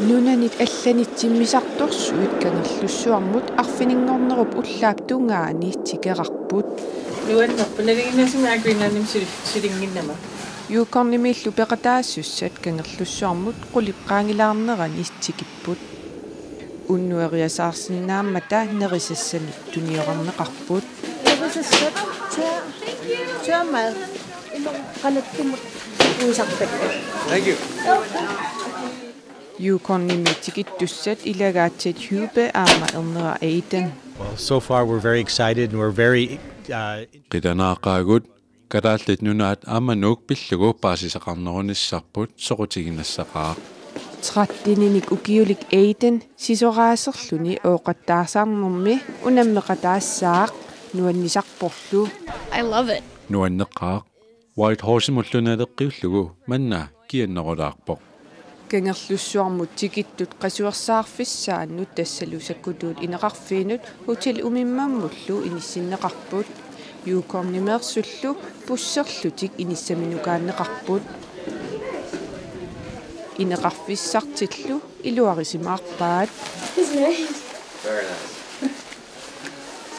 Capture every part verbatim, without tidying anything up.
Nunanit allanit timmisartorsuit Kangerlussuarmut arfininngornerup ullaap tungaani tikerarput. Nuannerpoq, nalinginnaasumik Air Greenlandimi suli-, sulinnginnama. Yukonimiillu peqataasussat Kangerlussuarmut qulip qaangilaarnerani tikipput. Unnueriasaarsinnaammata nerisassanut tuniorarneqarput. Nerisassanut tør-, tørmad. Iluaqutaatsiamut uisartakka. Thank you. Yukonimi tikittussat ilagaat Ted Hube aamma ernera Aiden. Well, so far we're very excited and we're very, uh, Qilanaaqaagut, Kalaallit Nunaat aamma Nuuk pillugu paasisaqarnerunissarput soqutiginassaqaaq. Tretteninik ukiulik Aiden sisoraaserluni ooqattaarsaarnermi unammeqataassaaq nuannisarporlu. I love it. Nuanneqaaq. Whitehorsemullu naleqqiullugu manna kiannerulaarpoq. Kangerlussuarmut tikittut qasuersaarfissaannut tassalu sakkutuut ineqarfiinut Hotel Umimmammullu inissinneqarput. Yukonimeersullu busserlutik inissaminukaanneqarput. Ineqarfissartillu iluarisimaarpaat. Very nice.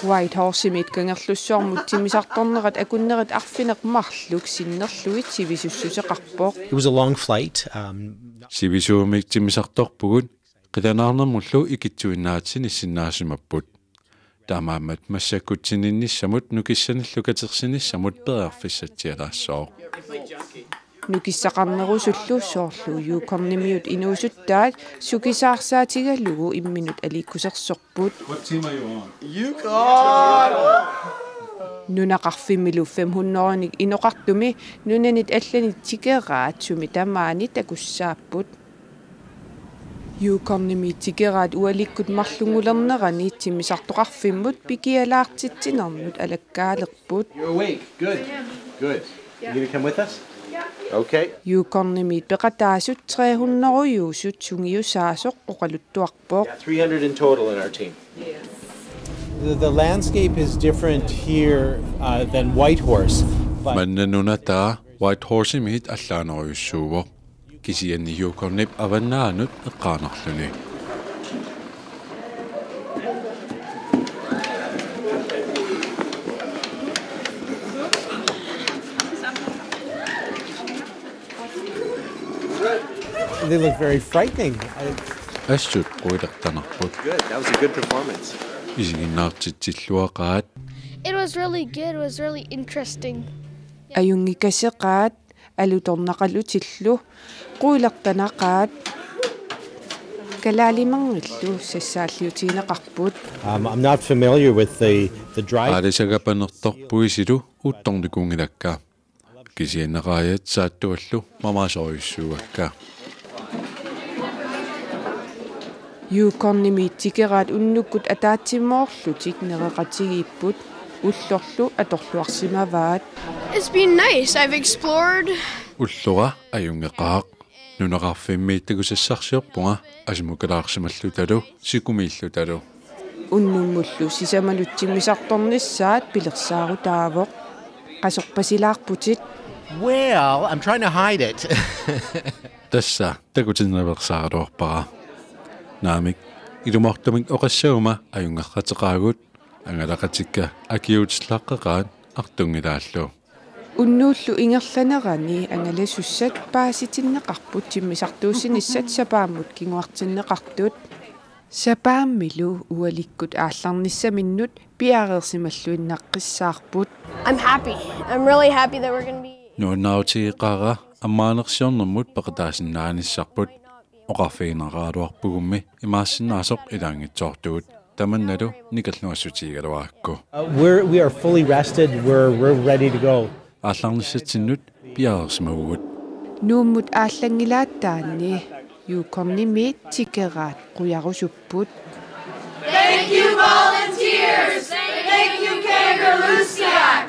Whitehorsemiit Kangerlussuarmut timmisartornerat akunnerit arfineq-marluk sinnerlugit sivisussuseqarpoq. It was a long flight. Um, Sivisuumik timmisartorpugut, qilanaarnermullu ikittuinnaat sinissinnaasimapput. Taamaammat massakkut sininnissamut nukissanillu katersinissamut periarfissatsialaassooq. Nukissaqarnerusullu soorlu Yukonimiut inuusuttaat sukisaarsaatigalugu imminut aliikkusersorput. What team are you on? Yukon! Nunaqarfimmilu fem hundredenik inoqartumi nunanit allanit tikeraat sumi tamaani takussaapput. Yukonimi tikeraat ualikkut marlunngulernerani timmisartoqarfimmut pikialaartitsinernut alakkaalerput. You're awake. Good. Good. You gonna come with us? Okay. Yukonimiit peqataasut tre hundredeusut sungiusaasoq oqaluttuarpoq. Yeah, three hundred in total in our team. The, the landscape is different here, uh, than Whitehorse, but Manna nunataa Whitehorsemiit allaanerujussuuvoq. Kisianni Yukonip avannaanut eqqaanarluni. They look very frightening. I Assut quilertanarput. Good. That was a good performance. Isiginnaartitsilluaqaat. It was really good. It was really interesting. Ajunngikaseqaat, alutornaqalutillu, quilertanaqaat, kalaalimanngillu sassaalliutigineqarput. Um, I'm not familiar with the, the drive. Aalisagapanertorpuisilu uuttornikuunngilakka. Kisianni raajat saattuallu mamaasorujussuuakka. Yukonimi tikeraat unnukkut ataatsimoorlutik nereqatigiipput, ullorlu atorluarsimavaat. It's been nice. I've explored. Ullora ajunngeqaaq. Nunaqarfimmiit takusassarsiorpunga asumukalaarsimallutalu sikumiillutalu. Unnummullu sisamanut timmisartornissaat pilersaarutaavoq. Qasorpasilaarputit. Well, I'm trying to hide it. Tassa takutinnilersaaraluarpara. Naamik, ilumoortumik oqassaguma ajunngeqateqaagut, angalaqatikka akiuutilaqqeqaat artunngilaallu. Unnuullu ingerlanerani angalasussat paasitinneqarput timmisartuussinissat sapaammut kinguartinneqartut. Sapaammilu ualikkut aallarnissaminnut piareersimalluinnaqqissaarput. I'm happy. I'm really happy that we're gonna be Nuannaarutigeqaara ammaanersiornermut peqataasinnaanissarput. Oqarfigineqaraluarpugummi imaassinnaasoq ilaanngitsoortugut. Tamannalu nikerluassutigigaluarakku. Uh, we're, we are fully rested. We're, we're ready to go. Aallarnissatsinnut piareersimavugut. Nuummut aallanngilaataanni Yukonimi tikeraat qujarusupput. Thank you, volunteers. Thank you, Kangerluussiaq.